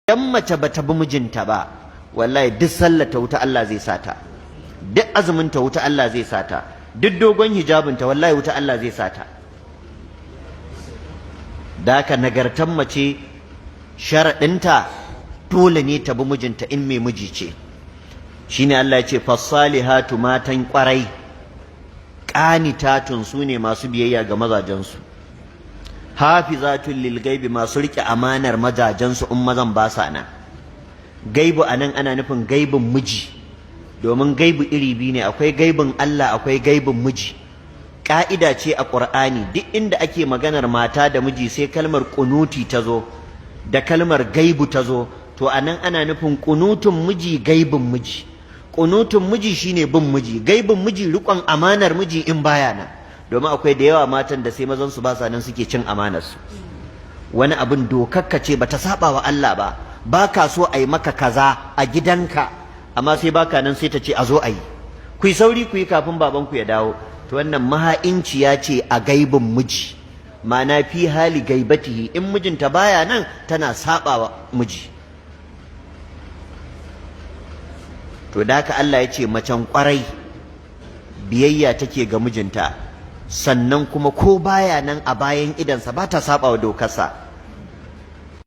Idan mace bata bi mijinta ba, wallahi duk sallar ta wuta Allah zai sata, duk azumin ta wuta Allah zai sata, duk dogon hijabin ta wallahi wuta Allah zai sata. Da haka nagartan mace, sharaɗinta dole ne ta bi mijinta in mai miji ce. Shine Allah ya ce fassalihatu, matan kwarai, qanitatun, sune masu biyayya ga mazajensu, hafizatun lil gaibi, masu rike amanar mazajensu in mazan ba sa nan. Gaibu anan ana nufin gaibin miji, domin gaibu iri biyu ne: akwai gaibin Allah, akwai gaibin miji. Ka'ida ce a Qur'ani, duk inda ake maganar mata da miji sai kalmar kunuti ta zo da kalmar gaibu ta zo, to anan ana nufin kunutun miji, gaibin miji. Kunutun miji shine bin miji, gaibin miji riƙon amanar miji in baya nan. Domin akwai da yawa matan da sai mazan su ba sa nan suke cin amanar su. Wani abin dokakka ce, bata saba wa Allah ba, baka so a yi maka kaza a gidanka, amma sai baka nan sai ta ce a zo a yi, ku yi sauri ku yi kafin babanku ya dawo. To wannan maha'inciya ce a gaibin miji, ma'ana fi hali gaibatihi, in mijinta baya nan tana saba wa miji. To da haka Allah ya ce macen kwarai biyayya take ga mijinta, sannan kuma ko baya nan a bayan idansa ba ta saba wa dokarsa.